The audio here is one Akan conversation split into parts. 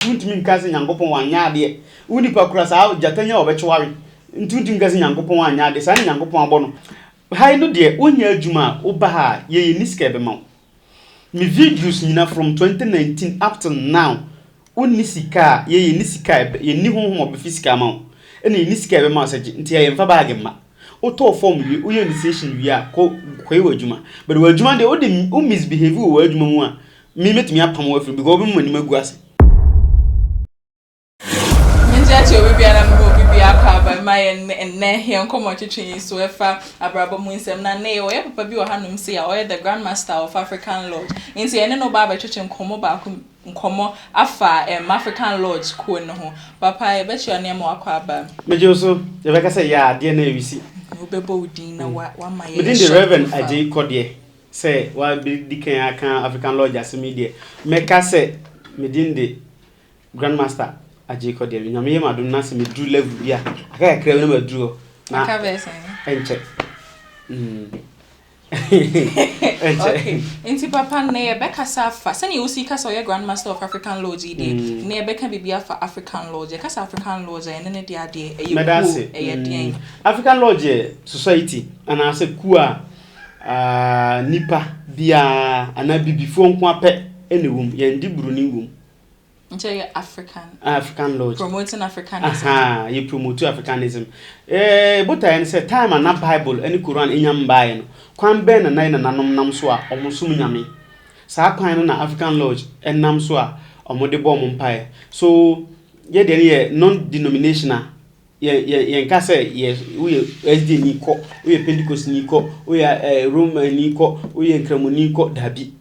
Wontumi nka sɛ Nyankopɔn wanyɛ adeɛ. Wo nipa kura saa gyata nya wɔbɛkye wawe. Nti wontumi nka sɛ Nyankopɔn wanyɛ adeɛ. Saa ne Nyankopɔn abɔ no. Ha yi no deɛ, wonyɛ adwuma a, woba ha a, yɛyɛ ni sika ɛbɛma wo. Me videos nyina from 2019 up till now, wonni sika a, yɛyɛ ni sika a, yɛnni honhom a ɔbɛfi sika ama wo. Ɛna yɛnni sika a ɛbɛma wo sɛ gye. Nti yɛmfa baage mma. Wotɔɔ form wie, woyɛ initiation wie a, kɔ kɔyɛ w'adwuma. But w'adwuma deɛ, wode wo misbehave wɔ w'adwuma mu a, me mɛtumi apam wo afiri because wobɛma m'anim agu ase. Nkyerɛkyerɛ obi biara na mema obi biara kɔ aba ma yɛn nnɛ yɛn nkɔmmɔ twetwe yi so ɛfa abrabɔ mu nsɛm. Na nnɛ yɛwɔ yɛ papa bi wɔ hanom sei a ɔyɛ the Grand Master of African Lodge, nti yɛne no ba abɛtwetwe nkɔmmɔ baako, nkɔmmɔ afa African Lodge kuo no ho. Papa, yɛbɛkyerɛ nneɛma wakɔ aba. Megye wo so, yɛbɛka sɛ yɛ adeɛ na ɛwisi. Wobɛbɔ wo din na wama yɛ Me din de Reverend Agyei Kɔdeɛ. Sɛ wabɛdi kan aka African Lodge asɛm yi deɛ, mɛka sɛ me din de Grandmaster Agyei Kɔdeɛ. Nyame yɛ m'adom na sɛ meduru level bi a, aka kakra bi na maduru hɔ. Na aka bɛyɛ sɛn? Ɛnkyɛ. Ɛnkyɛ. Okay. Nti papa, nnɛ yɛbɛkasa afa sɛnea wosi kasa ɔyɛ Grand Master of African Lodge yi deɛ, nnɛ yɛbɛka biribi afa African Lodge. Yɛkasa African Lodge a, ɛne ne deɛ adeɛ ɛyɛ Mɛda kuo ase. ɛyɛ deɛn? African Lodge yɛ society anaasɛ kuo a nipa biara anaa bibifoɔ nko apɛ ɛna ɛwɔ mu. Yɛnde buroni wɔ mu. Nti ɛyɛ African African Lodge. Promoting Africanism. Aha, yɛ promote Africanism. Botaeɛ no sɛ time a na Bible ne Koran nya mbaeɛ no, kwan bɛn na na yɛ nananom nam so a ɔmo som Nyame? Saa kwan no na African Lodge nam so a ɔmo de bɔ ɔmo mpaeɛ. So yɛ deɛ no yɛ non-denominational. Yɛnka sɛ yɛ woyɛ SDA ni kɔ, woyɛ Pentecost ni kɔ, woyɛ Roman ni kɔ, woyɛ Nkramoni kɔ, dabi.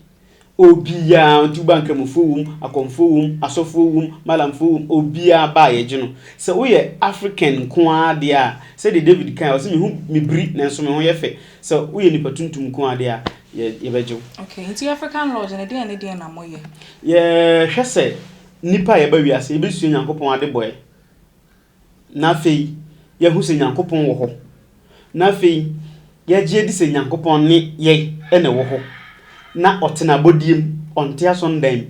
Obiara nti woba, Nkramofoɔ wom, akɔmfoɔ wom, asɔfoɔ wom, malamfoɔ wom, obiara ba a yɛgye no. Sɛ woyɛ African nko ara deɛ a, sɛdeɛ David kan ɔsɛ me ho mebiri nanso me ho yɛ fɛ. Sɛ woyɛ nipa tuntum nko ara deɛ a, yɛbɛgye wo. Okay, nti African Lodge no, deɛn ne deɛn na moyɛ? Yɛhwɛ sɛ nipa a yɛba wiase, yɛbɛsua Nyankopɔn ade bɔɛ. Na afei yɛahu sɛ Nyankopɔn wɔ hɔ. Na afei yɛagye adi sɛ Nyankopɔn ne yɛ na ɛwɔ hɔ. Na ɔte n'abɔdeɛ mu, ɔnte asɔndan mu.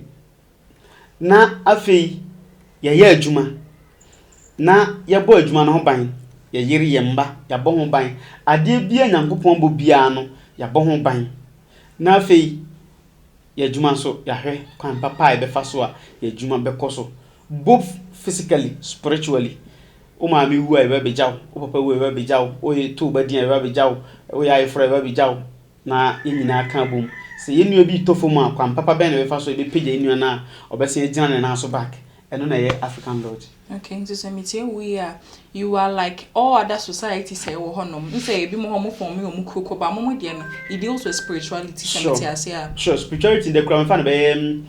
Na afei yɛyɛ adwuma. Na yɛbɔ adwuma no ho ban. Yɛyere yɛn mma, yɛabɔ ho ban. Adeɛ biara Nyankopɔn bɔ biara no, yɛabɔ ho ban. Na afei yɛn adwuma nso, yɛahwɛ kwan papa a yɛbɛfa so a yɛn adwuma bɛkɔ so. Both physically, spiritually. Wo maame wu a, yɛbɛba abɛgya wo. Wo papa wu a, yɛbɛba abɛgya wo. Woyɛ to wo ba din a, yɛbɛba abɛgya wo. Woyɛ ayeforɔ a, yɛbɛba abɛgya wo. Na yɛn nyinaa ka bom. Sɛ yɛn nua bi retɔ fam a, kwan papa bɛn na yɛbɛfa so a yɛbɛpagya yɛn nua no a ɔbɛsan agyina ne nan so back? Ɛno na ɛyɛ African Lodge. Okay, nti sɛ metie wo yi a, you are like all other societies a ɛwɔ hɔnom. Nsɛ ebi mo hɔ mo form ɔmo kuo kɔ ba mo deɛ no, it deals with spirituality, sɛ mete ase a. Sure, spirituality de kura mefa no bɛyɛ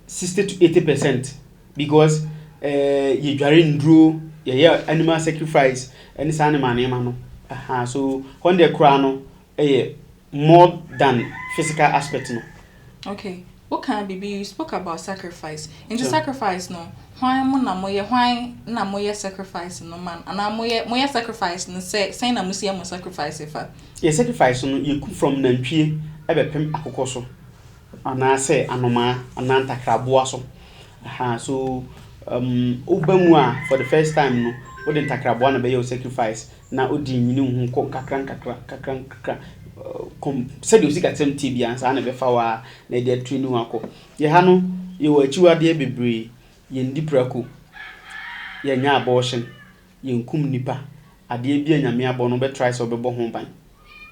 60 to 80% because yɛdware nduro, yɛyɛ animal sacrifice ɛne saa nneɛma no. Aha, so hɔn deɛ koraa no ɛyɛ more than physical aspect no. Okay, woka biribi, you spoke about sacrifice. Nti sacrifice no, hwan mo na moyɛ, hwan na moyɛ sacrifice no man? Anaa moyɛ sacrifice no sɛ sɛn na mosi yɛ mo sacrifice fa? Yɛ sacrifice no, yɛku from nantwie ɛbɛpem akokɔ so anaasɛ anomaa anaa ntakraboa so. Aha, so woba mu a, for the first time no, wode ntakraboa na bɛyɛ wo sacrifice na wode nyini wo ho kɔ nkakra nkakra nkakra nkakra kɔm sɛdeɛ osi kasɛm tie biara saa na ɛbɛfa wo a na ɛde atue ne ho akɔ. Yɛ ha no, yɛwɔ akyiwadeɛ bebree. Yɛndi prako, yɛnyɛ abortion, yɛnkum nipa. Adeɛ bi a Nyame abɔ no, wobɛtry sɛ wobɛbɔ ho ban.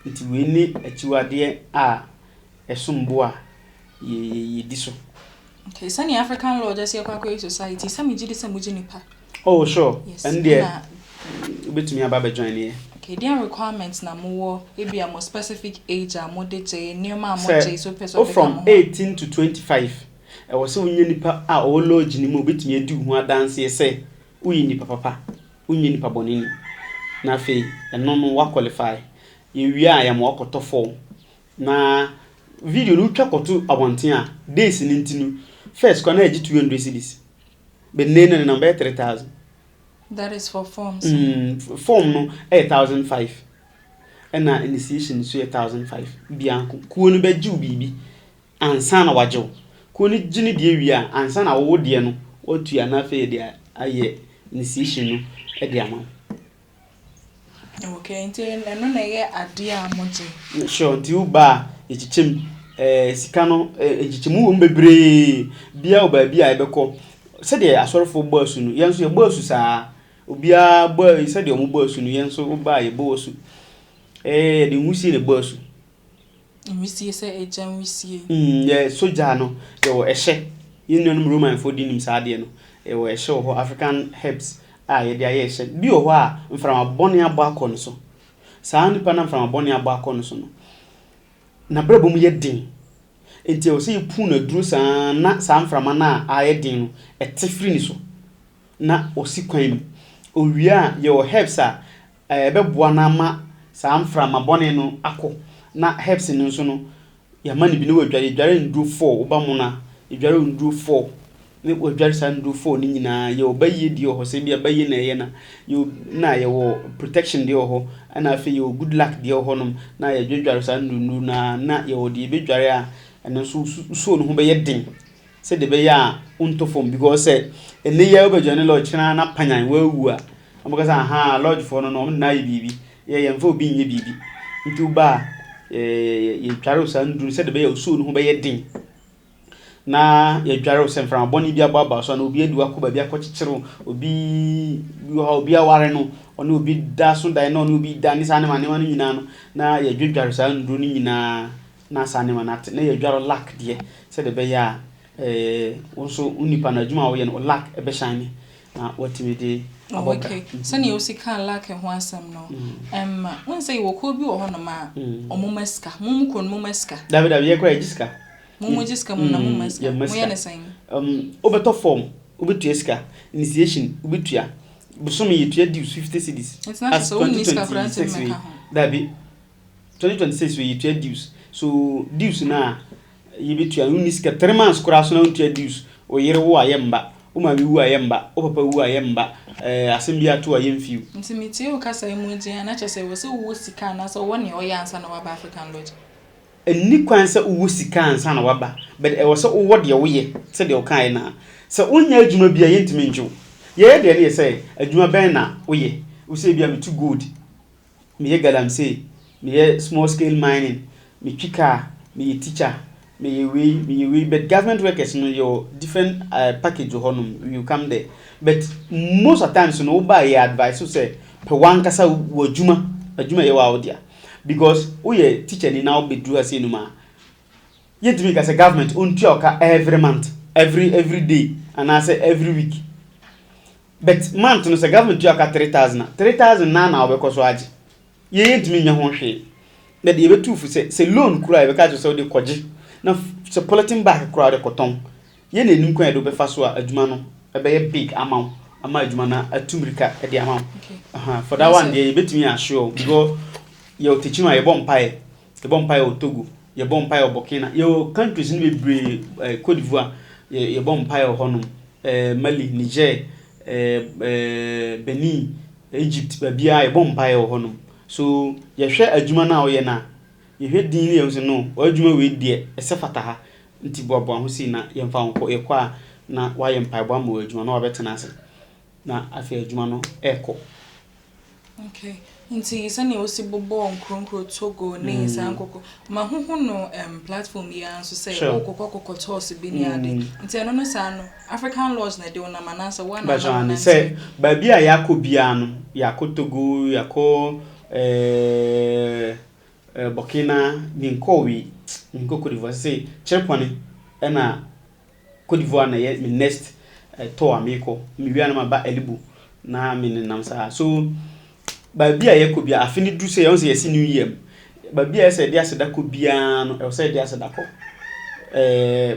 Nti wei ne akyiwadeɛ a ɛsom bo a yɛdi so. Okay, sɛnea African Lodge ɛsɛ yɛkɔ akɔyɛ society, sɛ megye di sɛ mogye nipa. Oh sure, ɛno deɛ wobɛtumi aba abɛjoin yɛ. Okay, deɛn requirements na mowɔ, ebi a mo specific age a mode gye, nneɛma a mogye, so pɛ sɛ ɔbɛka mo ho? From 18 to 25, ɛwɔ sɛ wonyɛ nipa a ɔwɔ lodge no mu a obɛtumi adi wo ho adanseɛ sɛ woyɛ nipa papa, wonyɛ nipa bɔneni. Na afei ɛno no woaqualify. Yɛwie a, yɛama woakɔtɔ form. Na video no wotwa kɔto abɔnten a, days no nti no, first koraa na yɛgye 200 cedis. But nnɛ no nenam bɛyɛ 3000. That is for forms. Form no ɛyɛ 1500 ɛna initiation nso yɛ 1500 bianko. Kuo no bɛgye wo biribi ansa na wagye wo. Kuo no gye ne deɛ wie a, ansa na wo deɛ no Woatua na afei yɛde ayɛ initiation no de ama wo. Okay, nti ɛno na ɛyɛ adeɛ a mogye. Sure, nti woba a yɛkyekyɛ mu. Sika no, nkyekyɛmu wɔ mu bebree. Biara wɔ baabi a yɛbɛkɔ. Sɛdeɛ asɔrefoɔ bɔ asu no, yɛn nso yɛbɔ asu saa. Obiara bɔ sɛdeɛ wɔbɔ asu no, yɛn nso woba a yɛbɔ asu. Yɛde nwusie na ɛbɔ asu. Nwisie sɛ egya nwisie. Yɛ sogya no, yɛwɔ ɛhyɛ. Yɛn nuanom Romanfoɔ de nim saa adeɛ no. Yɛwɔ ɛhyɛ wɔ hɔ, African herbs a yɛde ayɛ ɛhyɛ. Bi wɔ hɔ a, mframa bɔne abɔ akɔ ne so. Saa nipa no a mframa bɔne abɔ akɔ ne so no, n'abrabɔ mu yɛ den. Enti ɛwɔ sɛ yɛpu no aduro saa na saa mframa no a ayɛ den no, ɛte firi ne so na ɔsi kwan mu. Owie a, yɛwɔ herbs a ɛbɛboa no ama saa mframa bɔne no akɔ. Na herbs no nso no, yɛama no bi na wadware. Yɛdware nnuro four, woba mono a, yɛdware nnuro four. Ne wadware saa nnuro four no nyinaa. Yɛwɔ bayie deɛ wɔ hɔ, sɛ ebia bayie na ɛyɛ no a, yɛwɔ na yɛwɔ protection deɛ wɔ hɔ, ɛna afei yɛwɔ good luck deɛ wɔ hɔnom. Na yɛdwadware saa nnuro nnuro no ara. Na yɛwɔ deɛ yɛbɛdware a, ɛno nso wosuo no ho bɛyɛ den sɛdeɛ ɛbɛyɛ a wontɔ fam because sɛ ɛnnɛ yi ara wobɛjoine lodge kyena na panyan woawu a, wɔbɛka sɛ ahaa lodgefoɔ no no wɔn de no ayɛ biribi. Yɛ yɛmfa obi nyɛ biribi. Nti woba a, yɛdware wo saa nnuro no sɛdeɛ ɛbɛyɛ a wosuo no ho bɛyɛ den. Na yɛdware wo sɛ mframa bɔne bi abɔ aba so anaa obi adi wo akɔ baabi akɔkyekyere wo, obi bi wɔ hɔ a obi aware no, ɔne obi da so daeɛ na ɔne obi da ne saa nneɛma nneɛma no nyinaa no, na yɛdwedware saa nnuro no nyinaa na saa nneɛma no ate. Na yɛdware luck deɛ sɛdeɛ ɛbɛyɛ a wo nso wo nipa no adwuma a woyɛ no wo luck bɛshine na woatumi de abɔ bra. Okay, sɛnea wosi kaa luck ho asɛm no, wohu sɛ yɛwɔ kuo bi wɔ hɔnom a wɔma sika. Mo mo kuo no moma sika? Dabi dabi, yɛn koraa yɛgye sika. Mo mo gye sika mo na momma sika? Yɛmma Moyɛ sika. ne sɛn? Wobɛtɔ form, wobɛtua sika, initiation wobɛtua, bosome yɛtua dues 50 cedis. Nti na kyerɛ As sɛ wonni sika koraa ntumi 2026 wei, mmɛka ho. dabi, 2026 wei yɛtua dues. So dues no a yɛbɛtua no, wonni sika 3 months koraa so na wontua dues, wo yere wo a yɛmba, wo maame wu a yɛmba, wo papa wu a yɛmba, asɛm bi ato a yɛmfiw. Nti metie wo kasa yi mu gye a, na kyerɛ sɛ ɛwɔ sɛ wowɔ sika anaasɛ wowɔ nea ɔyɛ ansa na woaba African Lodge. Ɛnni kwan sɛ wowɔ sika ansa na woaba, but ɛwɔ sɛ wowɔ deɛ woyɛ sɛdeɛ wokaeɛ no a. Sɛ wonyɛ adwuma bi a yɛntumi ngye wo. Yɛyɛ deɛ no yɛ sɛ adwuma bɛn na woyɛ. Wo sɛ ebia metu gold, meyɛ galamsey, meyɛ small scale mining, metwi car, meyɛ teacher, meyɛ wei, meyɛ wei. But government workers no yɛwɔ different package wɔ hɔnom, we will come there. But most of times no woba a yɛ advice wo sɛ pɛ w'ankasa w'adwuma, adwuma a ɛyɛ wo a wo dea. Because woyɛ teacher ni na wobɛduru ha sei nom a, yɛntumi nka sɛ government ɔntua wo ka every month, every day anaasɛ every week. But month no sɛ government tua wo ka 3,000 a, 3,000 naa na wobɛkɔ so agye. Yɛn yɛntumi nyɛ ho hwee. But yɛbɛtu fo sɛ loan koraa yɛbɛka kyerɛ sɛ wode kɔgye na sɛ polythene bag koraa wode kɔtɔn. Yɛn na yɛnim kwan a yɛde wobɛfa so a adwuma no ɛbɛyɛ big ama wo, ama adwuma no atu mmirika de ama wo. For that one deɛ yɛbɛtumi assure wo because yɛwɔ Techiman a yɛbɔ mpaeɛ, yɛbɔ mpaeɛ wɔ Togo, yɛbɔ mpaeɛ wɔ Burkina, yɛwɔ countries no bebree, Cote d'Ivoire, yɛbɔ mpaeɛ wɔ hɔnom, Mali, Niger, Benin, Egypt, baabiara yɛbɔ mpaeɛ wɔ hɔnom. So yɛhwɛ adwuma no a woyɛ no a, yɛhwɛ din no yɛhu sɛ no, w'adwuma wei deɛ ɛsɛ fata ha, nti boaboa ho sei na yɛmfa wo nkɔ. Yɛkɔ a na woayɛ mpaebɔ ama w'adwuma na wabɛtena ase na afei adwuma no ɛrekɔ. Okay, nti sɛnea wosi bobɔɔ nkuro Togo ne saa nkoko mahuhu no platform yi ara nso sɛ wokɔkɔ kɔkɔ tours bi ne ade. Nti ɛno no saa no African Lodge na ɛde wo nam anaasɛ wo ana Bàtchɛ nam ane nante? Sɛ baabi a yɛakɔ biara no, yɛakɔ Togo, yɛakɔ Burkina, menkɔɔ wei, menkɔ Cote d'Ivoire. Sɛ Chereponi ɛna Cote d'Ivoire na ɛyɛ me next tour a meekɔ. Mewie a na maba Elibou na menenam saa. So baabi a yɛkɔ biara, afe no duru sɛ yɛhu sɛ yɛsi new year mu. Baabi a ɛsɛ sɛ yɛde aseda kɔ biara no, ɛwɔ sɛ yɛde aseda kɔ.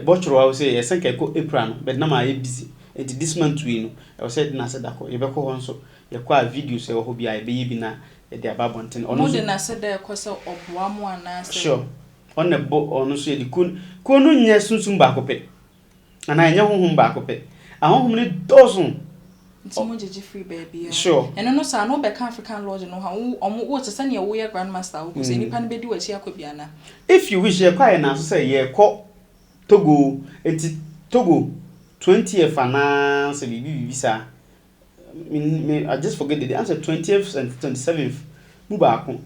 Bɔtwerɛ hɔ sɛ yɛsɛ nka ɛkɔ April no, but na mayɛ busy. Nti this month wei no, ɛwɔ sɛ yɛde n'aseda kɔ. Yɛbɛkɔ hɔ nso. Yɛkɔ a videos a ɛwɔ hɔ biara yɛbɛyɛ bi na yɛde aba abɔnten. Ɔno Mode nso n'aseda ɛkɔ sɛ ɔboa mo anaasɛ? Sure. Ɔno na ɛbɔ ɔno nso yɛde kuo kuo no nyɛ sunsum baako pɛ. Anaa ɛnyɛ honhom baako pɛ. Ahonhom no dɔɔso. Nti mo gyegye firi baabi a? Sure. Ɛno no saa no wobɛka African Lodge no ho a, wo ɔmo wo te sɛnea woyɛ grandmaster a wokɔ sɛ nnipa no bɛdi w'akyi akɔ bi ana? If you wish, yɛkɔ a yɛn nan so sɛ yɛkɔ Togo. Nti Togo. 20th anaa sɛ biribi biribi saa. Me me I just forget the day. Ansɛ 20th and 27th mu baako.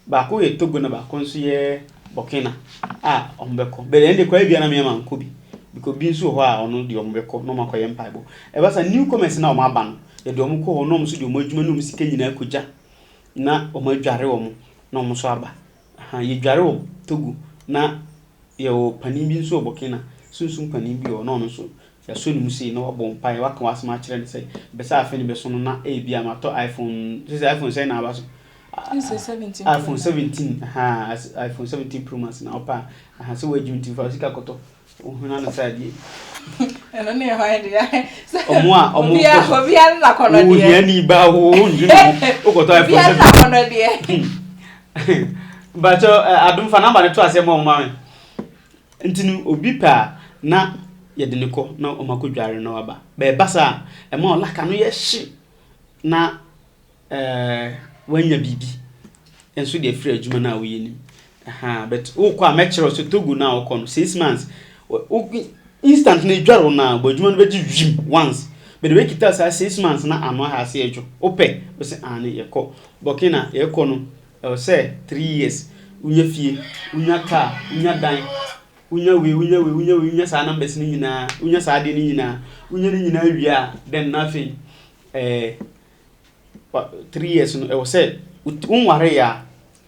Baako yɛ Togo na baako nso yɛ Burkina a wɔn bɛkɔ. But ɛno deɛ koraa ebia na me ama nkɔ bi. Because bi nso wɔ hɔ a ɔno deɛ wɔn bɛkɔ na wɔn akɔyɛ mpaebɔ. Ɛba saa, newcomers na wɔn aba no, yɛde wɔn kɔ hɔ na wɔn nso de wɔn adwuma ne wɔn sika nyinaa kɔgya na wɔn adware wɔn na wɔn nso aba. Aha, yɛdware wɔ Togo na yɛwɔ panin bi nso wɔ Burkina, sunsum panin bi wɔ hɔ na ɔno nso yɛasɔ ne mu sei na wabɔ mpaeɛ, waka w'asɛm akyerɛ no sɛ bɛ sɛ afe no bɛso no na ebia matɔ iPhone, sɛ sɛ iPhone sɛn na aba so? Sɛ 17 Pro iPhone Max. 17, aha, iPhone 17 Pro Max na wopɛ a, aha, sɛ woagye wo nti fa wo sika kɔtɔ. Wohuna no sɛ adeɛ. Ɛno ne ɛhɔ deɛ. Ɔmo a ɔmo Obia kɔ so. obia ne nakɔnɔ Wo deɛ. hiani ba wo ndwene ho. Wokɔtɔ iPhone Obia ne 17. nakɔnɔ deɛ. Bakyɛ adom fa number no to aseɛ ma ɔmo ma me. Nti no obi pɛ a na yɛde ne kɔ na ɔmo akɔ dware na waba. Bɛɛba saa a ɛma ɔlaka no yɛ hye na wanya biribi nso de afiri adwuma no a woyɛ no mu. Ahaa, but wokɔ a mɛkyerɛ wo sɛ Togo no a wokɔ no, 6 months, wo instant no edware wo no a, bɔ adwuma no bɛgye wim once. But wekita saa 6 months na ano aha ase adwo. Wopɛ, wo sɛ aane yɛkɔ. Burkina yɛkɔ no, ɛwɔ sɛ 3 years, wonya fie, wonya car, wonya dan, wonya wei, wonya wei, wonya wei, wonya saa numbers no nyinaa, wonya saa adeɛ no nyinaa, wonya no nyinaa wie a, then na afei 3 years no ɛwɔ sɛ wonware yɛ a,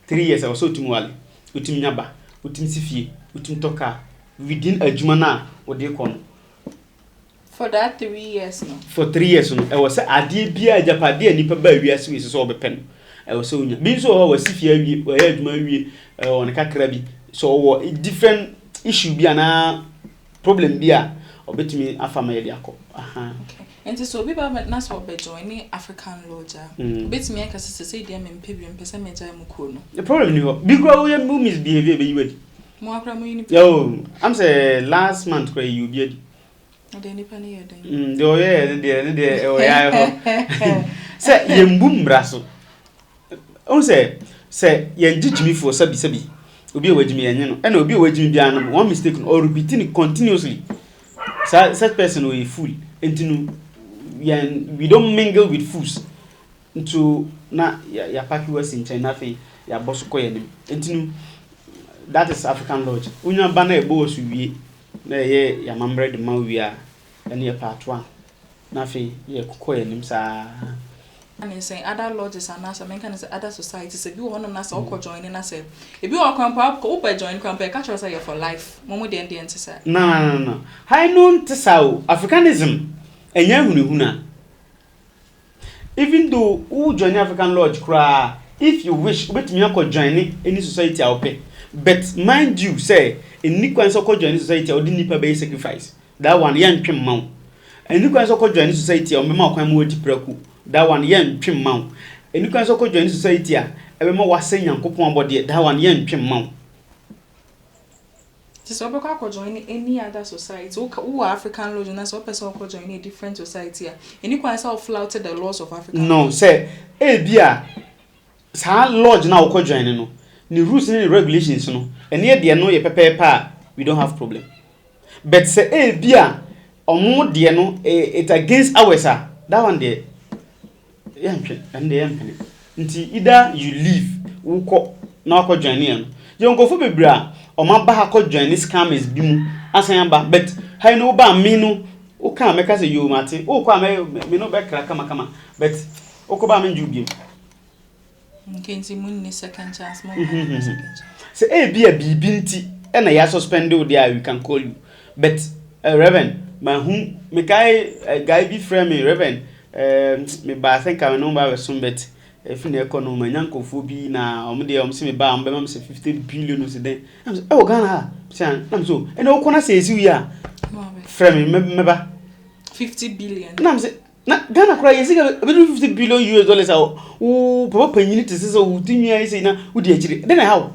3 years ɛwɔ sɛ wotumi wale, wotumi nya ba, wotumi si fie, wotumi tɔ car within adwuma no a wode kɔ no. For that 3 years no. For 3 years no, ɛwɔ sɛ adeɛ biara, agyapadeɛ a nipa ba wiase wei sɛ sɛ ɔbɛpɛ no, ɛwɔ sɛ wonya bi. Nso wɔ hɔ a wasi fie awie, wɔyɛ adwuma awie, ɛwɔ ne kakra bi so ɔwɔ different issue bi anaa problem bi a ɔbɛtumi afa ma yɛde akɔ. Aha. Okay. Nti sɛ obi ba na sɛ ɔbɛ join ne African Lodge a, obetumi aka sɛ sɛsɛ deɛ mempɛ bi, mpɛ sɛ megyae mu kuo no. The problem ni hɔ bi koraa, woyɛ wo misbehaviour bɛyi wadi. Mo akora mo yi nipa. Yo, am sɛ last month koraa yi obi adi. Ɔde nipa no yɛ dɛn? Deɛ ɔyɛ ne deɛ ɛwɔ yɛ hɔ sɛ yɛmbu mmara so. Ɔhu sɛ yɛn gye gyimifoɔ, sɛbi sɛbi, obi a wagyimi yɛn nye no, ɛna obi a wagyimi biara no, one mistake no ɔrepeat no continuously, saa such person ɔyɛ fool. Nti no yɛn, we don't mingle with fools. Nti na yɛapark wasi nkyɛn na afei yɛabɔ so kɔ yɛn anim. Nti no that is African Lodge. Wonya ba na ɛbɔ wɔ so wie na ɛyɛ yɛamammerɛ de ma wo wie a, ɛne yɛ part one na afei yɛkɔ yɛn anim saa. Ne sɛn other lodges anaasɛ menka ne sɛ other societies, ebi wɔ hɔnom na sɛ wokɔ join na sɛ ebi wɔ kwan mpo wobɛ join kwan mpo, ɛka kyerɛ sɛ yɛ for life. Mo mo deɛ nte saa? No, no, no, no, ha no nte saa o. Africanism ɛnyɛ ahunahuna. Even though wo join African Lodge koraa, if you wish, wobɛtumi akɔ join any society a wopɛ. But mind you sɛ ɛnni kwan sɛ wokɔ join society a wode nipa bɛyɛ sacrifice. That one yɛntwe mma wo. Ɛnni kwan sɛ wokɔ join society a wɔbɛma wo kwan ma wadi prako. That one yɛntwe mma wo. Ɛnni kwan sɛ wokɔ join society a ɛbɛma wasɛ Nyankopɔn abɔdeɛ. That one yɛntwe mma wo. Nti sɛ wobɛkɔ akɔ join any other society, wowɔ African Lodge na sɛ wopɛ sɛ wokɔ join a different society a, ɛni kwan sɛ wo flout the laws of African No, sɛ ebi a saa lodge na wokɔ join no, ne rules ne ne regulations no, ɛne yɛ deɛ no yɛ pɛpɛɛpɛ a, we don't have problem. But sɛ ebi a ɔmo deɛ no it's against ours a, that one deɛ yɛntwe, ɛno deɛ yɛmpene. Nti either you leave, wokɔ na wakɔ join yɛn no. Yɛ nkurɔfoɔ bebree a ɔmo aba ha kɔ join ne scammers bi mu asan aba. But ha yi no, woba a, me no woka a mɛka sɛ yoo mate, wokɔ a mɛ me no bɛkra kamakama, but wokɔ ba a mengye wo biom. Okay, nti mo nni second chance, mo mma second chance? Sɛ ebi a biribi nti ɛna yɛ suspend wo deɛ a, we can call you. But Reverend, mahu mekae guy bi frɛ me, "Reverend, meba sɛ nka me ne wo ba bɛsom, but efi na ɛkɔ no manya nkurɔfoɔ bi na ɔmo deɛ ɔmo sɛ meba a ɔmo bɛma me sɛ 50 billion o." Sɛ dɛn? Na me sɛ ɛwɔ Ghana ha sɛ, na me sɛ ɛna wokɔ na sɛ esi wie a No abɛ frɛ me, mɛba. 50 billion? Na me sɛ na Ghana koraa yɛ sika ebi US$50 billion a, wo papa panyin te sɛ wo ti nwi ayɛ sɛ na wodi akyire den na ɛha wo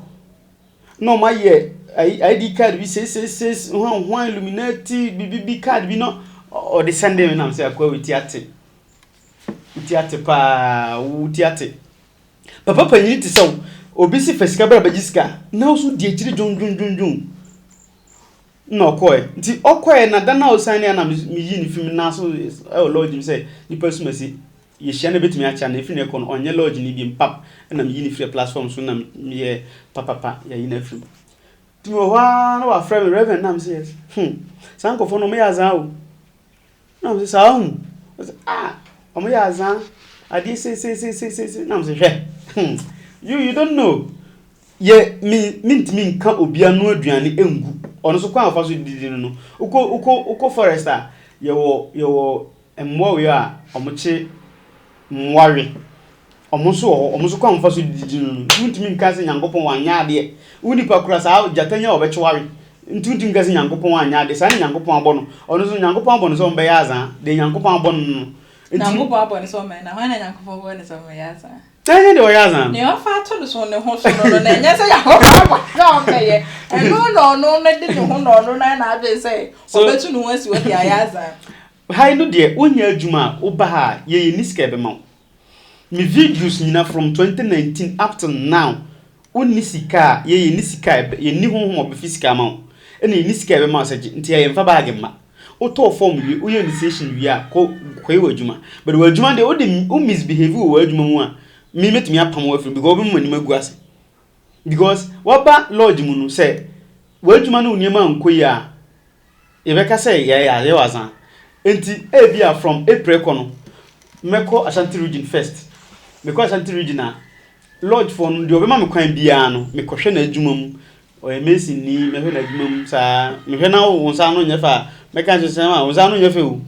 na ɔmo ayɛ ID card bi 666 hwan hwan Illuminati bibi bi card bi na ɔde send me. Nam sɛ akɔa wo ti ate, wo ti ate paa, wo ti ate. Papa panyin te sɛ wo, obi si fa sika bra bɛgye sika na wo so di akyire dwondwondwondwon. Na ɔkɔɛ. Nti ɔkɔɛ na da no a ɔsan ne a na meyii no firi me nan so ɛwɔ lodge mu sɛ nipa sumasi yɛhyia no bɛtumi akyea no ɛfiri no ɛkɔ no ɔnyɛ lodge no biom pap ɛna meyi no firi platform so na meyɛ papapa yɛyi no afiri mu. Nti mewɔ hɔ ara na wafrɛ me, Reverend, na mese yes. Saa nkurɔfoɔ no wɔyɛ azaa o. Na mese saa ɔhu. Ɔse ah, wɔyɛ azaa. Adeɛ sei sei sei sei sei sei. Na mese hwɛ, you don't know. Yɛ me mentumi nka obi ano aduane ngu. Ɔno nso kwan a ɔfa so didi no no. Wokɔ wokɔ wokɔ forest a, yɛwɔ yɛwɔ mmoa wei a wɔkye mmoa we. Wɔn nso wɔ hɔ, wɔn nso kwan a wɔfa so didi no no, nti wontumi nka sɛ Nyankopɔn wanyɛ adeɛ. Wo nipa kura saa gyata nya a ɔbɛkye wo awe. Nti wontumi nka sɛ Nyankopɔn anyɛ adeɛ. Saa na Nyankopɔn abɔ no. Ɔno nso Nyankopɔn abɔ no sɛ ɔmbɛyɛ azaa. Deɛ Nyankopɔn abɔ no no. Nti. Nyankopɔn abɔ no sɛ ɔmmɛyɛ na hwan na Nyankopɔn bɔɔ no sɛ ɔmmɛyɛ azaa? Ɛnyɛ deɛ ɔyɛ azaa no. Nea ɔfa ato no so ne ho so no no na ɛnyɛ sɛ Nyankopɔn abɔ no sɛ ɔmmɛyɛ. Ɛno na ɔno no de ne ho na ɔno no ayɛ n'adwene sɛ ɔbɛtu ne ho asi hɔ de ayɛ azaa. Ha yi no deɛ wonyɛ adwuma a woba ha a yɛ yɛnni sika yɛbɛma wo. Me videos nyina from 2019 up till now wonni sika a yɛ yɛnni sika a yɛnni honhom a ɔbɛfi sika ama wo ɛna yɛnni sika a yɛbɛma wo sɛ gye nti yɛ yɛmfa bag mma. Wotɔɔ form wie woyɛ initiation wie a kɔ kɔyɛ w'adwuma but w'adwuma deɛ wode wo misbehave wɔ w'adwuma mu a me mɛtumi apam wo afiri mu because wobɛma m'anim agu ase because waba lodge mu no sɛ w'adwuma ne wo nneɛma ankɔ yie a Yɛbɛka sɛ yɛayɛ ayɛ ɔadza. Ntsi ebia from April kɔ no, mɛkɔ Ashanti Region first. Mekɔ Ashanti Region a, lodge foɔ no, deɛ ɔbɛma me kwan biara no, mekɔhwɛ n'adwuma mu. Ɔyɛ mason ni, mɛhwɛ n'adwuma mu saa. Mehwɛ na wo nsa ano nyɛ fɛ a, mɛka akyerɛ sɛ wo nsa ano nyɛ fɛ o.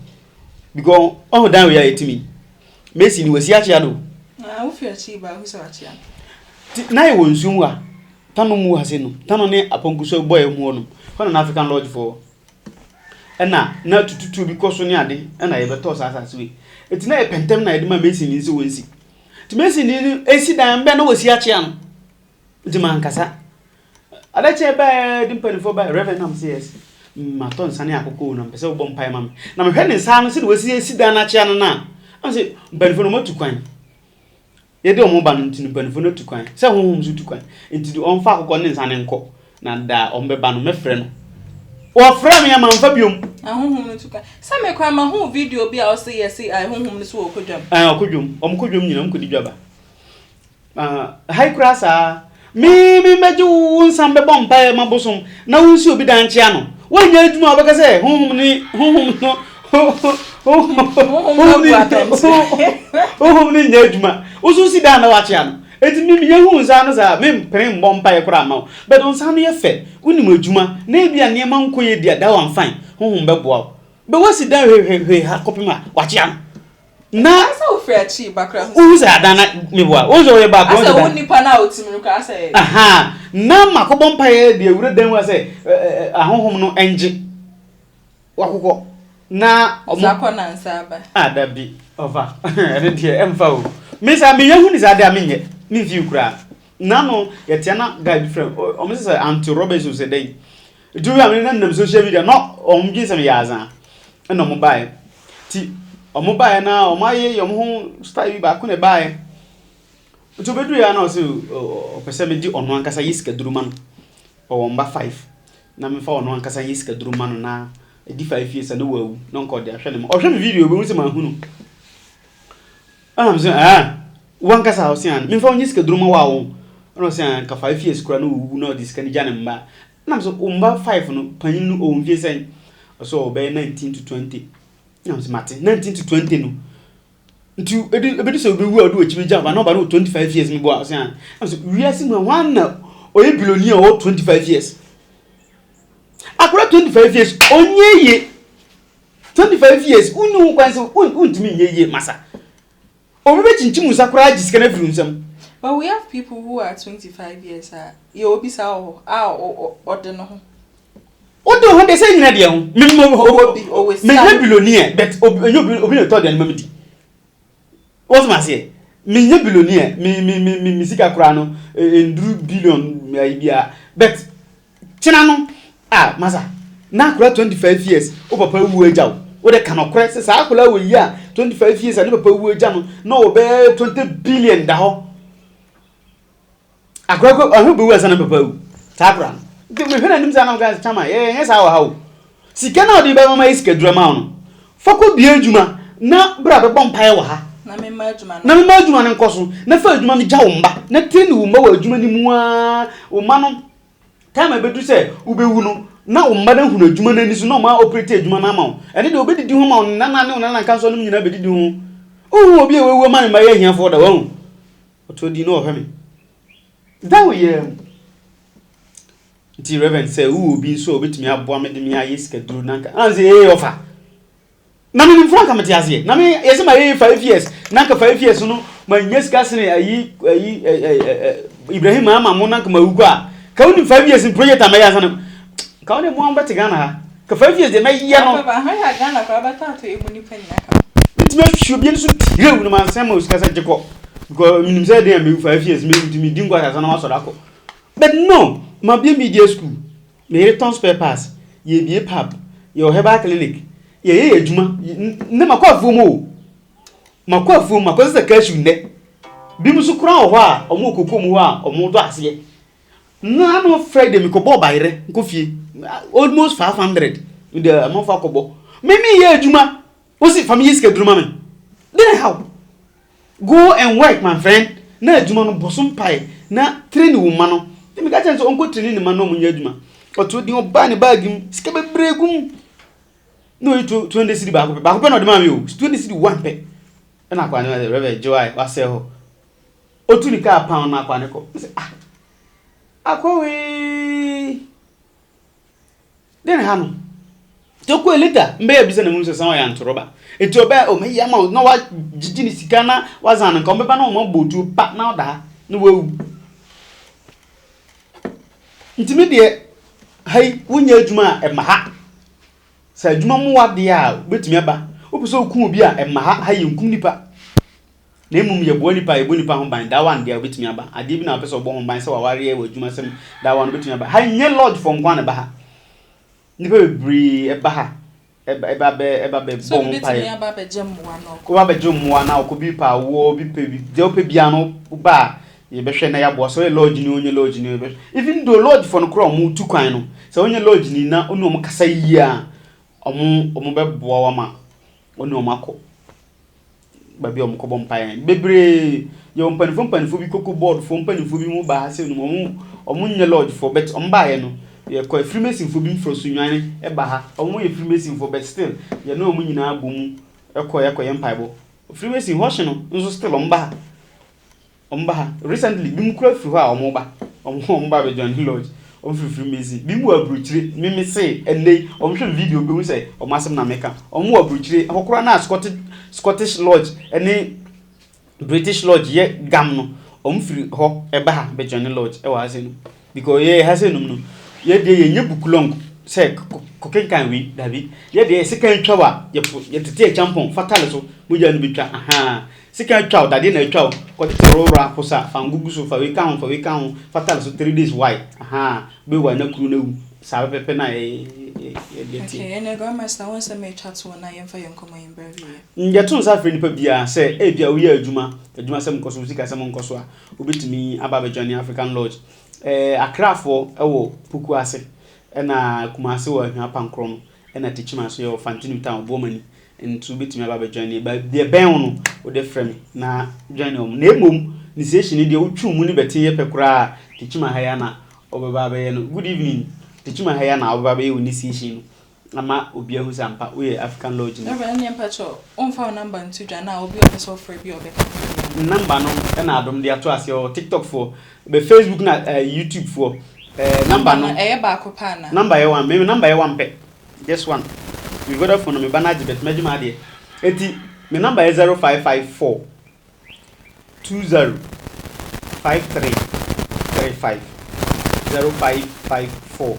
Because ɔho dan wei a yɛtumi. Mason ni, wasi akyea do. Ah, wofi akyi ba, ahu sɛ wakyea no. Ti na yɛwɔ nsuo mu ha. Tano mu ha sei no, Tano ne Aponkuso bɔeɛ mu hɔ nom, hɔ na na African Lodge foɔ wɔ. Ɛna na tututuo bi kɔ so ne ade, ɛna yɛbɛtɔɔ saa asase wei. Enti na yɛpɛ ntɛm na yɛde ma masonni sɛ wɔnsi. Nti masonni no ɛsi dan bɛn na wɔsi akyea no. Nti mankasa. Adeɛ kyeeɛ baeɛ de mpanimfoɔ baeɛ, Reverend nam sɛ yes, matɔ nsa ne akokɔ o, na mepɛ sɛ wobɔ mpaeɛ ma me. Na mehwɛ ne nsa ano sɛdeɛ wasi asi dan no akyea no no a, na mesɛ mpanimfoɔ no wɔatu kwan. Yɛde wɔn ba no nti no, mpanyimfo no atu kwan. Sɛ honhom nso tu kwan. Enti de ɔmfa akokɔ ne nsa no nkɔ, na da a wɔbɛba no, mɛfrɛ no. Wɔfrɛɛ me a, mamfa biom. Na honhom no tu kwan. Sɛ me koraa mahu video bi a ɔse yɛse ae honhom no so ɔkɔ dwam. Ɛɛ ɔkɔ dwam. Wɔn kɔ dwam nyinaa, wɔn kɔdi dwa ba. Ah, ha yi koraa saa. Me me mɛgye wo nsa mbɛbɔ mpaeɛ ma bosom na wo nsi obi dan nkyea no. Woanyɛ adwuma a wobɛka sɛ honhom ne honhom no honhom no nyɛ adwuma. Wo so si dan na wakyea no. Enti me menya hu nsa no saa mempene mbɔ mpaeɛ koraa mma wo. But wo nsa no yɛ fɛ, wonim adwuma na ebia nneɛma nkɔ yie di a that one fine, honhom bɛboa wo. But woasi dan hwehwehwe ha kɔpem a wakyea no. Na Asɛ wo firi akyi ba koraa hu wohu sɛ adan na meboa wohu sɛ ɔyɛ baako Asɛ wo nipa no a ɔtim no koraa sɛ. Ahaa na makɔbɔ mpaeɛ de awura dan mu a sɛ ahonhom no ngye wakokɔ na ɔmo. Sa kɔ na nsa aba. Ah dabi ɔfa ɛno deɛ ɛmfa o me saa menya hu ne saa deɛ a menyɛ memfii koraa nano yɛtea na guy bi frɛ ɔmo sɛ sɛ Aunty Robinson sɛ dɛn Nti wohwɛ a me na nenam social media na wɔn dwen sɛ meyɛ azaa ɛna wɔn baeɛ nti wɔn baeɛ na wɔn ayɛ wɔn ho style bi baako na ɛbaeɛ nti obɛduru yɛ na ɔsɛ ɔpɛ sɛ mede ɔno ankasa yɛ sikaduro ma no ɔwɔ mba 5 na mefa ɔno ankasa yɛ sikaduro ma no na ɛdi 5 years a na wawu na nka ɔde ahwɛ ne ma ɔhwɛ me video obɛhu sɛ mahunu ɛna mesɛ ɛɛ wankasa ɔsɛ a memfa ɔnyɛ sikaduro ma wo a wo ɛna ɔsɛ a nka 5 years kora na ɔwu na ɔde sika no gya ne mma. Ɛna me sɛ, wo mma 5 no, panyin no ɔwɔ mfie sɛn? Ɔsɛ ɔwɔ bɛyɛ 19 to 20. Ɛna me sɛ, mate, 19 to 20 no, nti ebi ebi sɛ obewu a ɔde w'akyi bɛgya ɔba na ɔba no wɔ 25 years meboa ɔsɛ a. Ɛna me sɛ, wiase mu a hwan na ɔyɛ billionaire ɔwɔ 25 years? Akora 25 years ɔnyɛ yie. 25 years wonni ho kwan sɛ wontumi nyɛ yie masa. Obi bɛkyinkyim wo nsa koraa agye sika no afiri wo nsam. But we have people who are 25 years a yɛwɔ bi saa wɔ hɔ a ɔde ne ho. Wode wo ho deɛ sɛ nyina deɛ ho. Me me Ɔwɔ bi ɔwɔ sika. Menyɛ billionaire but obi ɛnyɛ obi obi na ɛtɔ aduane ma me di. Wɔte ma aseɛ. Menyɛ billionaire me me me me sika koraa no nduru billion ayi biara but Kyena no ah masa na akwadaa 25 years wo papa awu agya wo wo de ka nɔkorɛ sɛ saa akwadaa wɔ yi a 25 years a ne papa awu agya no na ɔwɔ bɛyɛ 20 billion da hɔ akwadaa kɔ ɔho bɛwu ansa na papa awu saa akwadaa no Nti mehwɛ n'anim saa na meka sɛ, Chama, yɛnyɛ saa wɔ ha o. Sika no a wode bɛma mayɛ sikaduro ama wo no, fa kɔbue adwuma na bra bɛbɔ mpaeɛ wɔ ha. Na memma adwuma no. Na memma adwuma no nkɔ so. Na fa adwuma no gya wo mma, na train wo mma wɔ adwuma no mu ara. Wo mma no, time a ɛbɛdu sɛ wobɛwu no, na wo mma no ahunu adwuma no ani so na wɔn a operate adwuma no ama wo. Ɛno deɛ wɔbɛdidi ho ama wo nana ne wo nana nka nso nom nyinaa bɛdidi ho. Wohu obi a wawu ama ne mma yɛ ahiafoɔ da, wahu? Ɔtɔ din na ɔhwɛ me. Da wo yam. Nti Reverend sɛ wowɔ obi nso a obetumi aboa me de me ayɛ sikaduro na nka na sɛ ee ɔfa. Na menim fura nka mete aseɛ. Na me yɛsɛ ma yɛ 5 years na nka 5 years no ma nya sika sene ayi ayi ɛ ɛ Ibrahim ama mo na nka ma wu kɔ a. Ka wonim 5 years project a mɛyɛ ansa na ka wo ne mo bɛte Ghana ha. Ka 5 years deɛ mɛyɛ no. Papa, ahwɛ a Ghana koraa bɛtɔ ato emu nipa nyinaa ka. Metumi ahwie obi ani so tirew na mansɛn ma osika sɛ gye kɔ. Because menim sɛ den a mewu 5 years mewu nti medi nkɔ asase na masɔre akɔ. But no, mabue media school, me yere tɔn spare parts, yɛrebue pub, yɛwɔ herbal clinic, yɛyɛ yɛn adwuma. Nnɛ makɔ afuom o, makɔ afuom, makɔsesa cashew nnɛ. Binom nso koraa wɔ hɔ a, wɔwɔ kokoa mu hɔ a wɔdɔ aseɛ. Nano Friday mekɔbɔɔ bayerɛ nkɔ fie, almost 500 mede amanfoɔ akɔbɔ. Me meyɛ adwuma, wosi fa meyɛ sikaduro ma me. Dɛn how? Go and work my friend na adwuma no bɔ so mpae na train wo mma no. Nti meka kyerɛ no sɛ ɔnkɔ train ne mma no na ɔmo nyɛ adwuma. Ɔto din ɔbaa ne bag mu sika bebree gu mu na oyi 20 cedi baako pɛ, baako pɛ na ɔde maa me o, 20 cedi one pɛ. Ɛna akwadaa no sɛ Reverend gye wae wasɛe hɔ. Otu ne kaa pound na akwadaa no kɔ. Mesɛ ah akɔ wee. Dɛn na ɛha no? Nti ɔkɔɛ later mbɛyɛ bisa na mu sɛ san ɔyɛ antorɔba. Nti ɔbɛ o mɛyi ama wo na wagyegye ne sika na wazan no nka ɔbɛba na ɔma bɔ tuo pa na ɔda ha na wawu. Nti me deɛ ha yi wonyɛ adwuma a ɛma ha. Sɛ adwuma mmoa deɛ a wobɛtumi aba. Wopɛ sɛ woku obi a ɛma ha, ha yɛ nkum nipa. Na mmom yɛboa nnipa a, yɛbɔ nnipa ho ban. That one deɛ wobɛtumi aba. Adeɛ bi na wopɛ sɛ wobɔ ho ban sɛ w'awareɛ, w'adwumasɛm, that one wobɛtumi aba. Ha nyɛ lodge foɔ nko ara na ɛba ha. Nnipa bebree ɛba ha, ɛba ɛba bɛ ɛba bɛ So bɔ obi ho bɛtumi mpaeɛ. aba abɛgye mmoa na ɔkɔ? Woba abɛgye mmoa na ɔkɔ bi pɛ awoɔ, obi pɛ bi, deɛ wopɛ biara no woba a yɛbɛhwɛ na yɛaboa. Sɛ woyɛ lodge ni o, wonyɛ lodge ni o, yɛbɛhwɛ. Even though lodge foɔ no koraa a wɔtu kwan no, sɛ wonyɛ lodge ni na wo ne wɔn kasa yie a, wɔn wɔbɛboa wo ama wo ne wɔn akɔ. baabi a wɔkɔbɔ mpaeɛ. Bebree, yɛwɔ mpanimfoɔ mpanimfoɔ bi, cocoa board foɔ mpanimfoɔ bi mo ba ha sei nom, wɔn wɔn nyɛ lodge foɔ but wɔn baeɛ no, yɛkɔ Freemason foɔ bi from Sunyani ba ha, wɔn yɛ Freemason foɔ but still yɛne wɔn nyinaa bɔ mu kɔ yɛkɔyɛ mpaebɔ. Freemason hɔ hye no nso still wɔn ba ha. Wɔn ba ha. Recently, binom koraa firi hɔ a wɔn ba. Wɔn wɔn ba abɛ join lodge. Wɔn firi Freemason. Binom wɔ aburokyire. Me me se ɛnnɛ yi, wɔn hwɛ me video bɛhu sɛ wɔn asɛm na meka. Wɔn wɔ aburokyire. Ɛhɔ koraa na Scottish Scottish lodge ɛne British lodge yɛ gam no. Wɔn firi hɔ ɛba ha bɛ join lodge ɛwɔ ha sei nom. Because yɛ ha sei nom no, yɛ deɛ yɛnyɛ book long sɛ kɔkenkan wei, dabi. Yɛ deɛ sekan twa wo a, yɛpo yɛtete akyampɔn fa tale so, mogya no bɛtwa, ahaa. Sekan atwa wo, dadeɛ na atwa wo, kɔtete worɔworɔ aposa, fa ngo gu so, fa wei ka ho, fa wei ka ho, fa tale so 3 days why, ahaa, wobɛwu a na kuro no awu. Saa pɛpɛpɛ na yɛ yɛ yɛ teɛ. Okay, ɛnɛ Grandmaster, wo nsɛm a ɛtwa toɔ na yɛmfa yɛn nkɔmmɔ yi mbra wieɛ. Yɛto nsa frɛ nipa biara sɛ ebia woyɛ adwuma, adwumasɛm nkɔ so, wo sikasɛm nkɔ so a, wobɛtumi aba abɛ join African Lodge. Ɛɛ Accrafoɔ wɔ Pokuase, ɛna Kumasi wɔ Ahwea Pankorɔ no, ɛna Techiman nso yɛwɔ Fantinu Town, Boamani. Nti wobɛtumi aba abɛ join yɛn. Baabi ɛbɛn wo no, wode frɛ me na join wɔn. Na mmom, initiation no deɛ wotwe mu ne bɛte yɛ pɛ koraa a, Techiman ha yi ara na wobɛba abɛyɛ no. Good evening, Techiman ha yi ara na wobɛba abɛyɛ wo initiation no ama obi ahu sɛ ampa woyɛ African Lodge ni. Reverend, ɛnneɛ mpakyɛw, womfa wo number nto dwa na obi a ɔpɛ sɛ ɔfrɛ bi a ɔbɛka ho bi. Number no na Adom de ato aseɛ wɔ TikTok foɔ, bɛ Facebook na YouTube foɔ. Number no. Number no ɛyɛ baako pɛ anaa? Number yɛ one, me me number yɛ one pɛ. Just one. Me Vodafone no me ba no agye but mɛgye m'adeɛ. Enti me number yɛ 0554 20 53 35 0554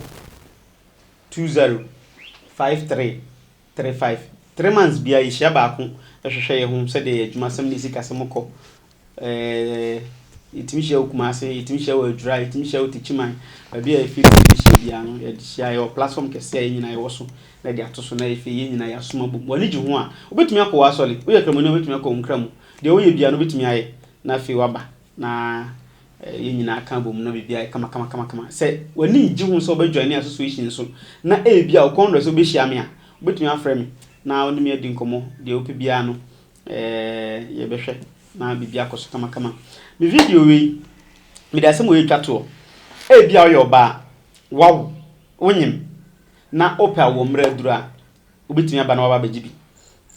20 53 35. 3 months biara yɛhyia baako hwehwɛ yɛn ho sɛdeɛ yɛn adwumasɛm ne sikasɛm kɔ. Ɛɛ yɛtumi hyia wɔ Kumase, yɛtumi hyia wɔ Adwira, yɛtumi hyia wɔ Techiman, baabi a yɛfiri sɛ yɛbɛhyia biara no, yɛde hyia. Yɛwɔ platform kɛseɛ a yɛn nyinaa yɛwɔ so na yɛde ato so na afei yɛn nyinaa yɛasom abom. W'ani gye ho a, wobɛtumi akɔ w'asɔre. Woyɛ Kramoni a, wobɛtumi akɔ wo nkramu. Deɛ woyɛ biara no, wobɛtumi ayɛ na afei woaba na. Yɛn nyinaa ka bom na biribiara yɛ kamakamakamakama. Sɛ w'ani nnye ho sɛ wobɛjoine association nso na ebia wo kɔn dɔ sɛ wobɛhyia me a, wobɛtumi afrɛ me na wo ne me adi nkɔmmɔ. Deɛ wopɛ biara no, yɛbɛhwɛ na biribi akɔ so kamakama. Me video wei, mede asɛm wei retwa toɔ. Ebia woyɛ ɔbaa, wawo, wonyem, na wopɛ awoɔ mmerɛ aduru a, Wobɛtumi aba na woaba abɛgye bi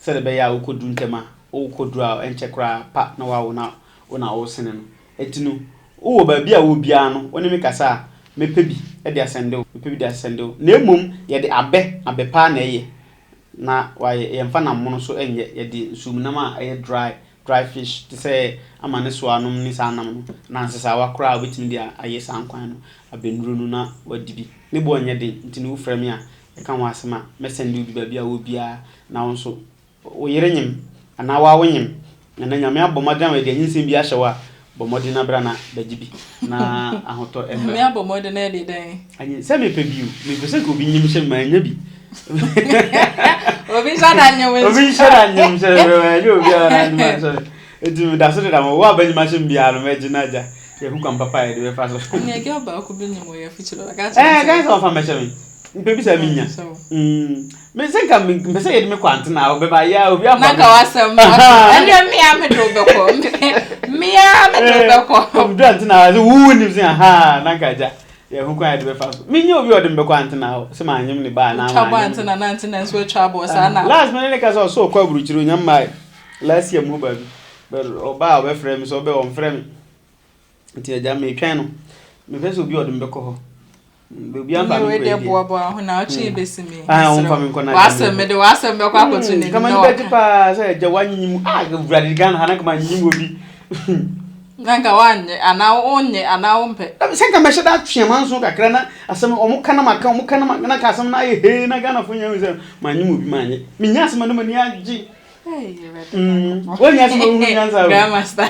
sɛdeɛ ɛbɛyɛ a wokɔduru ntɛm a, wokɔduru a ɛnkyɛ koraa pa na woawo na wo na woresene no. Enti no, wowɔ baabi a wowɔ biara no, wo ne me kasa a, mɛpɛ bi de asɛnde wo, mɛpɛ bi de asɛnde wo. Na mmom yɛde abɛ, abɛ pa ara na ɛyɛ na wayɛ. Yɛmfa nam mono so nyɛ, yɛde nsuomnam a ɛyɛ dry, dry fish te sɛ amane soa nom ne saa nam no, anaa nsesaawa koraa a wobɛtumi de ayɛ saa nkwan no, abɛnnuro no na woadi bi. Ne boɔ nyɛ den, nti no wofrɛ me a, Ɛka ho asɛm a, mɛsɛnde wo bi baabi a wowɔ biara, na wo nso, wo yere nyem, anaa wo ara wonyem, anaa Nyame abɔ mmɔden ama yɛde anyinsɛn bi ahyɛ wo a, bɔ mmɔden na bra na bɛgye bi, na ahotɔ mmra. Nyame abɔ mmɔden na yɛde dɛn? Anyi, sɛ mepɛ bi o, mepɛ sɛ nka obi nyem hyɛ me, mannya bi. Obi nhyɛ da nyem nhyɛ. Obi nhyɛ da nyem hyɛ me, ɛnyɛ obiara na anyem anhyɛ me. Enti meda so deda mo, wo a bɛnyem ahyɛ me biara no, mɛgye no agya. Yɛhu kwan papa a yɛde bɛfa so. Ɛnneɛ girl baako bi nyem wɔ yɛn afikyire hɔ, ka kyerɛ no sɛ. Ɛɛ, ka sɛ ɔmfa mmɛhyɛ me. Mpɛ bi sɛ menya. Mm. Me sɛ nka mpɛ sɛ yɛde me kɔ antena hɔ bɛba yɛ obi afa. Na nka wasɛm no. Ɛnneɛ mmea me de wobɛkɔ. Mmea me de wobɛkɔ. Obi antena hɔ sɛ wo nim sɛ aha na nka agya. Yɛhu kwan yɛde bɛfa so. Menyɛ obi a ɔde me bɛkɔ antena hɔ sɛ manyem ne ba anaa manyem. Twa bɔ antena na antena nso atwa abɔ saa na. Last minute ne ka sɛ ɔsɛ ɔkɔ aburukyiri onyam mmae. Last year mu hɔ baabi. But ɔbaa a ɔbɛfrɛ me sɛ ɔbɛ ɔmfrɛ me. Nti agya metwɛn no. Mepɛ sɛ obi a ɔde me bɛkɔ hɔ. Obi amfa me nkɔ deɛ. Boaboa ho na ɔtwe mm. bɛsi mi. Ah, ɔmfa me nkɔ na. W'asɛm mede w'asɛm bɛkɔ akɔto mm, n'anim na waka. Kama ne paa sɛ agya wanyinyi mu. Ah, wurade Ghana ha na kama anyinyi mu obi. Na nka wanyɛ anaa wonyɛ anaa wompɛ. Sɛ nka mɛhyɛ da atwe amanso kakra na asɛm ɔmo ka na maka ɔmo ka na maka na nka asɛm no ayɛ hee na Ghanafoɔ nyɛ hu sɛ manyɛ mu obi manyɛ. Menya asɛm a na m'ani agye. Wonya asɛm a wohu nyansa o. Grandmaster.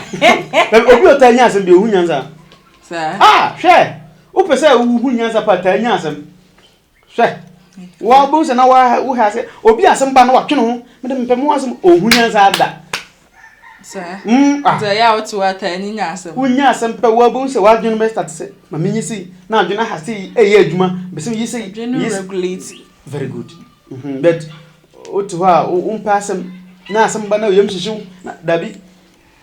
Obi ɔtaa nya asɛm bi ohu nyansa. Ah, hwɛ. Wopɛ sɛ wohu nyansa pa taa nya asɛm. Hwɛ. Wa wobɛhu sɛ na wa wo ha sɛ obi asɛm ba na watwe ne ho. Mede mepɛ mo asɛm ohu nyansa ada. Saa. Mm, ah. Nti ɛyɛ a wote hɔ ataa nyinya asɛm. Wonya asɛm pɛ wobɛhu sɛ w'adwene bɛ start sɛ ma menyi sei na adwene aha sei ɛyɛ adwuma bɛ sɛ yi sei. Adwene no regulate. Very good. Mm -hmm. But Wote hɔ a, wompɛ asɛm, na asɛm ba na wo yam hyehye wo, na dabi,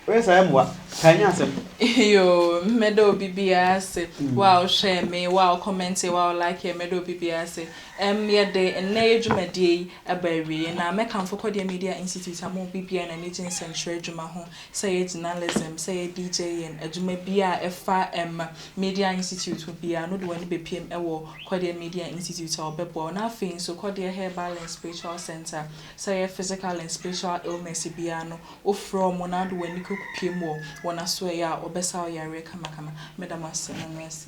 woyɛ saa ɛmmoa, taa nya asɛm. Yoo, mɛda obi biara ase, wo a wohwɛɛ me, wo a wo kɔmɛnteɛ, wo a wo likeɛ, mɛda obi biara ase. Ɛm, yɛde nnɛ yɛ dwumadie yi aba awieɛ, na mɛkamfo Kɔdeɛ Media Institute ama obi biara a n'ani gye nsɛntwerɛ adwuma ho, sɛ ɛyɛ journalism, sɛ ɛyɛ DJing, adwuma biara a ɛfa ɛm, Media Institute ho biara no, wode w'ani bɛpiem wɔ Kɔdeɛ Media Institute a wɔbɛboa wo. Na afei nso Kɔdeɛ Herbal and Spiritual Centre, sɛ ɛyɛ physical and spiritual illness biara no, wofrɛ wɔn na wode w'ani kɔpue mu wɔ wɔn asoɛeɛ a, wɔbɛsa wo yareɛ kamakama. Meda mo ase. Mo ho ase.